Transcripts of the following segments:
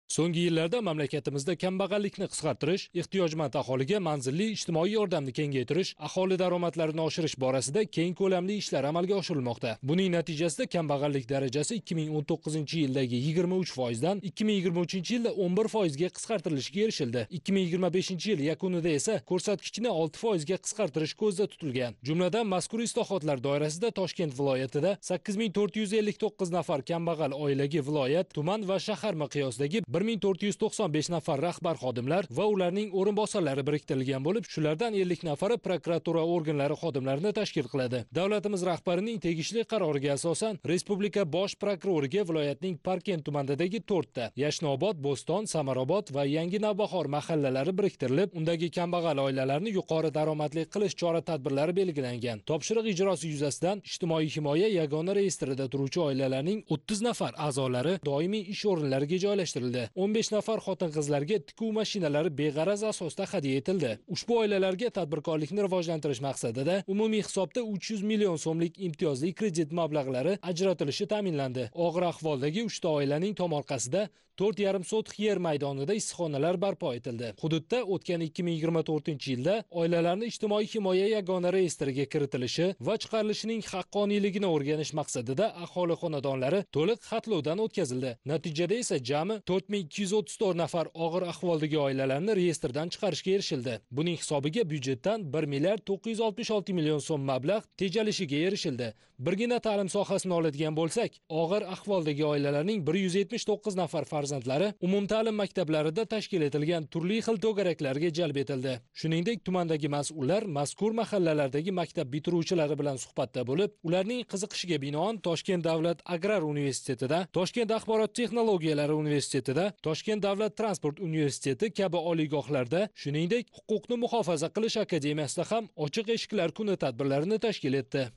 So'nggi yillarda mamlakatimizda kambag'allikni qisqartirish, ehtiyojmand aholiga manzilli ijtimoiy yordamni kengaytirish, aholi daromadlarini oshirish borasida keng ko'lamli ishlar amalga oshirilmoqda. Buning natijasida kambag'allik darajasi 2019-yildagi 23% dan 2023-yilda 11% ga qisqartirilishiga erishildi. 2025-yil yakunida esa ko'rsatkichni 6% ga qisqartirish ko'zda tutilgan. Jumladan, mazkur islohotlar doirasida Toshkent viloyatida 8459 nafar kambag'al oilaga viloyat, tuman va shahar miqyosidagi 1495 nafar rahbar xodimlar va ularning o'rinbosarlari biriktirilgan bo'lib, shulardan 50 nafari prokuratura organlari xodimlarini tashkil qiladi. Davlatimiz rahbarining tegishli qaroriga asosan Respublika bosh prokuroriga viloyatning Parkent tumanidagi 4 ta Yashnobod, Bo'ston, Samarobod va Yangi Navbahor mahallalari biriktirilib, undagi kambag'al oilalarni yuqori daromadli qilish chora-tadbirlari belgilangan. Topshiriq ijrosi yuzasidan ijtimoiy himoya yagona reyestrida turuvchi oilalarning 30 nafar a'zolari doimiy ish o'rinlariga joylashtirildi. 15 nafar xotin-qizlarga tikuv mashinalari beg'araz asosda hadya etildi. Ushbu oilalarga tadbirkorlikni rivojlantirish maqsadida umumiy hisobda 300 million so'mlik imtiyozli kredit mablag'lari ajratilishi ta'minlandi. Og'ir ahvoldagi 3 ta oilaning tomorqasida 4,5 sotix yer maydonida issiqxonalar barpo etildi. Hududda o'tgan 2024-yilda oilalarni ijtimoiy himoya yagona reyestriga kiritilishi va chiqarilishining haqqoniyligini o'rganish maqsadida aholi xonadonlari to'liq xatlovdan o'tkazildi. Natijada esa jami 4234 nafar og'ir ahvoldagi oilalarni reyestrdan chiqarishga erishildi. Buning hisobiga byudjetdan 1 milliard 966 million so'm mablag' tejalishiga erishildi. Birgina ta'lim sohasini oladigan bo'lsak, og'ir ahvoldagi oilalarning 179 nafar farzandlari umumta'lim maktablarida tashkil etilgan turli xil to'garaklarga jalb etildi. Shuningdek, tumandagi mas'ullar mazkur mahallalardagi maktab bitiruvchilari bilan suhbatda bo'lib, ularning qiziqishiga binoan Toshkent davlat agrar universitetida, Toshkent axborot texnologiyalari universitetida, Toshkent davlat transport universiteti kabi oliygohlarda, shuningdek, huquqni muhofaza qilish akademiyasida ham ochiq eshiklar kuni tadbirlarini tashkil etdi.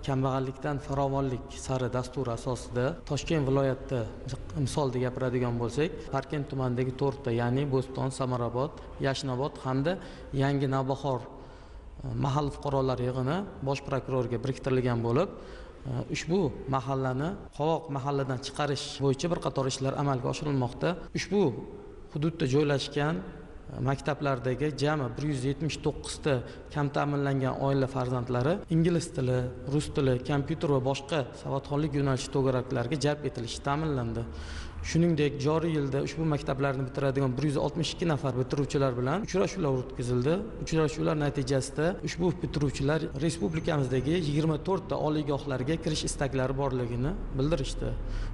Kambag'allikdan farovonlik sari dasturi asosida Toshkent viloyatida misolda gapiradigan bo'lsak, Parkent tumanidagi 4 ta, ya'ni Bo'ston, Samarobod, Yashnobod hamda Yangi Navbahor mahalla fuqarolar yig'ini bosh prokurorga biriktirilgan bo'lib, ushbu mahallani qovoq mahalladan chiqarish bo'yicha bir qator ishlar amalga oshirilmoqda. Ushbu hududda joylashgan maktablardagi jami 179 ta kam ta'minlangan oila farzandlari ingliz tili, rus tili, kompyuter va boshqa savodxonlik yo'nalishi to'garaklariga jalb etilishi ta'minlandi. Shuningdek, joriy yilda ushbu maktablarni bitiradigan 162 nafar bitiruvchilar bilan uchrashuvlar o'tkazildi. Uchrashuvlar natijasida ushbu bitiruvchilar respublikamizdagi 24 ta oliygohlarga kirish istaklari borligini bildirishdi.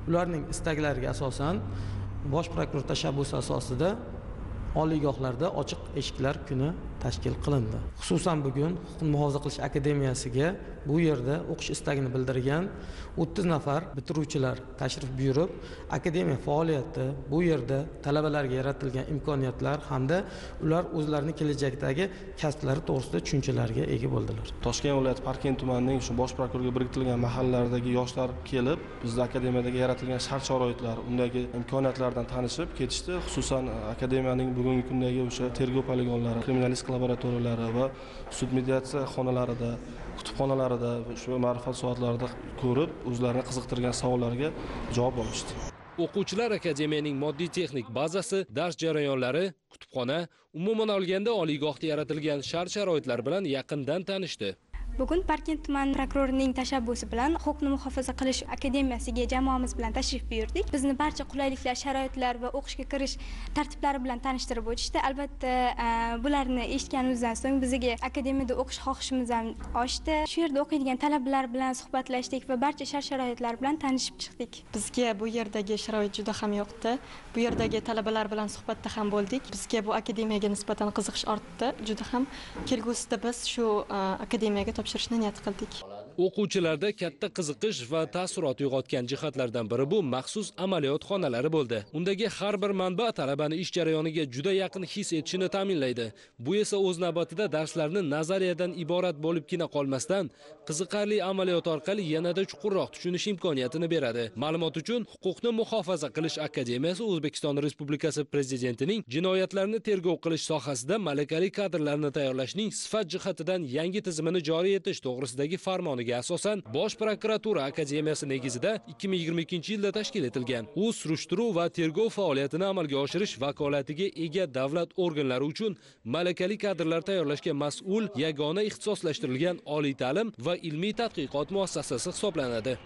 Ularning istaklariga asosan bosh prokuror tashabbusi asosida oliygohlarda ochiq eshiklar kuni tashkil qilindi. Xususan bugun huquqni muhofaza qilish akademiyasiga bu yerda o'qish istagini bildirgan 30 nafar bitiruvchilar tashrif buyurib, akademiya faoliyati, bu yerda talabalarga yaratilgan imkoniyatlar hamda ular o'zlarining kelajakdagi kasblari to'g'risida tushunchalarga ega bo'ldilar. Toshkent viloyati Parkent tumanining shu bosh prokurorga biriktirilgan mahallalardagi yoshlar kelib, bizda akademiyadagi yaratilgan shart-sharoitlar, undagi imkoniyatlardan tanishib ketishdi. Xususan akademiyaning bugungi kundagi o'sha tergov poligonlari, kriminalistik laboratoriyalari va sud mediatsiya xonalarida, kutubxonalarida shu ma'rifat soatlarida ko'rib, o'zlarini qiziqtirgan savollarga javob olishdi. O'quvchilar akademiyaning moddiy texnik bazasi, dars jarayonlari, kutubxona, umuman olganda oliygohda yaratilgan shart-sharoitlar bilan yaqindan tanishdi. Bugun Parkent tuman prokurorining tashabbusi bilan huquqni muhofaza qilish akademiyasiga jamoamiz bilan tashrif buyurdik. Bizni barcha qulayliklar, sharoitlar va o'qishga kirish tartiblari bilan tanishtirib o'tishdi. Albatta, bularni eshitganimizdan so'ng bizga akademiyada o'qish xohishimiz ham oshdi. Shu yerda o'qiydigan talabalar bilan suhbatlashdik va barcha shart-sharoitlar bilan tanishib chiqdik. Bizga bu yerdagi sharoit juda ham yoqdi. Bu yerdagi talabalar bilan suhbatda ham bo'ldik. Bizga bu akademiyaga nisbatan qiziqish ortdi juda ham. Kelgusida biz shu akademiyaga topshirishni niyat qildik. O'quvchilarda katta qiziqish va taassurot uyg'otgan jihatlardan biri bu maxsus amaliyot xonalari bo'ldi. Undagi har bir manba talabani ish jarayoniga juda yaqin his etishini ta'minlaydi. Bu esa o'z navbatida darslarni nazariyadan iborat bo'libgina qolmasdan, qiziqarli amaliyot orqali yanada chuqurroq tushunish imkoniyatini beradi. Ma'lumot uchun, Huquqni muhofaza qilish akademiyasi O'zbekiston Respublikasi Prezidentining jinoyatlarni tergov qilish sohasida malakali kadrlarni tayyorlashning sifat jihatidan yangi tizimini joriy etish to'g'risidagi farmoniga farmoniga asosan Bosh prokuratura akademiyasi negizida 2022-yilda tashkil etilgan. U surishtiruv va tergov faoliyatini amalga oshirish vakolatiga ega davlat organlari uchun malakali kadrlar tayyorlashga mas'ul yagona ixtisoslashtirilgan oliy ta'lim va ilmiy tadqiqot muassasasi hisoblanadi.